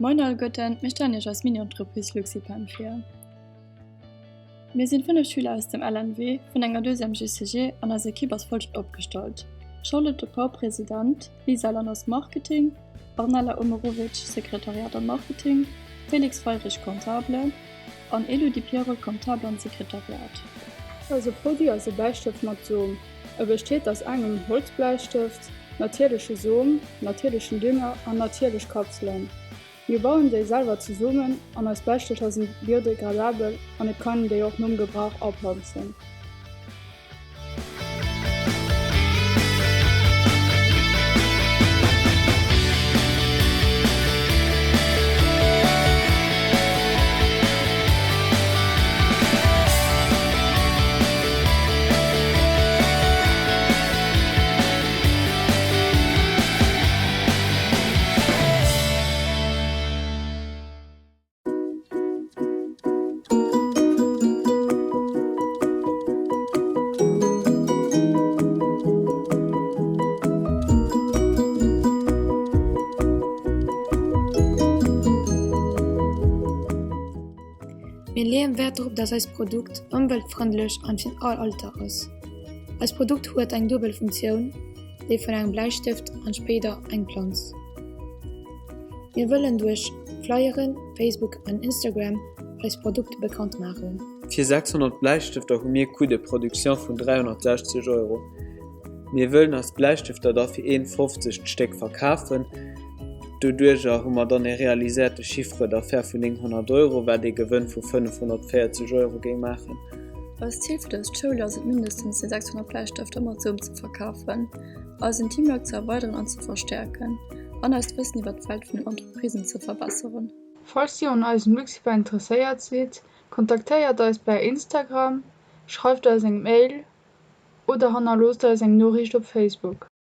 Moin alleguerten, mir stellen iech eis Mini-Entreprise Luxipen vir. Mir sinn 5 Schüler aus dem LNW vun enger Deuxième GCG an eis Ekipp ass folgend opgestallt, Charlotte De Pauw, President, Lisa Lanners, Marketing, Ornella Omerovic, Sekretariat an Marketing, Félix Feyrich, Comptable, an Elodie Pierrot, Comptable an Sekretariat. Eise Produit ass e Bläistëft mat Som. E besteet aus engem Holzbläistëft, natierleche Som, natierlechen Dünger an natierlech Kapselen. Mir bauen déi selwer zesummen an eis Bläistëfter sinn biodegradabel an et kann een déi och nom Gebrauch aplanzen. Mir leeën Wäert drop, dass eist Produkt ëmweltfrëndlech an fir all Alter ass. Eist Produkt huet eng duebel Funktioun, déi vun engem Bläistëft an spéider eng Planz. Mir wëllen duerch Flyeren, Facebook an Instagram eist Produkt bekannt maachen. Fir 600 Bläistëfter hu mir Coût de production vun 360 Euro. Mir wëllen eis Bläistëfter da fir 1,50 d'Stéck verkafen. Doduerjer hu mer dann ee realiséierte Chiffre d'affaires vun 900 Euro, wat ee Gewënn vu 540 Euro géing maachen. Eist Zil fir dëst Schouljoer ass et mindestens déi 600 Bläistëfter mat Som ze verkafen, eisen Teamwork ze erweideren an ze verstäerken an eist Wëssen iwwer d'Welt vun den Entreprisen ze verbesseren. Falls dir un eisem Luxipa interesséiert sidd, kontaktéiert eis per Instagram, schreift eis eng Mail oder hannerloosst eis eng Noriicht op Facebook.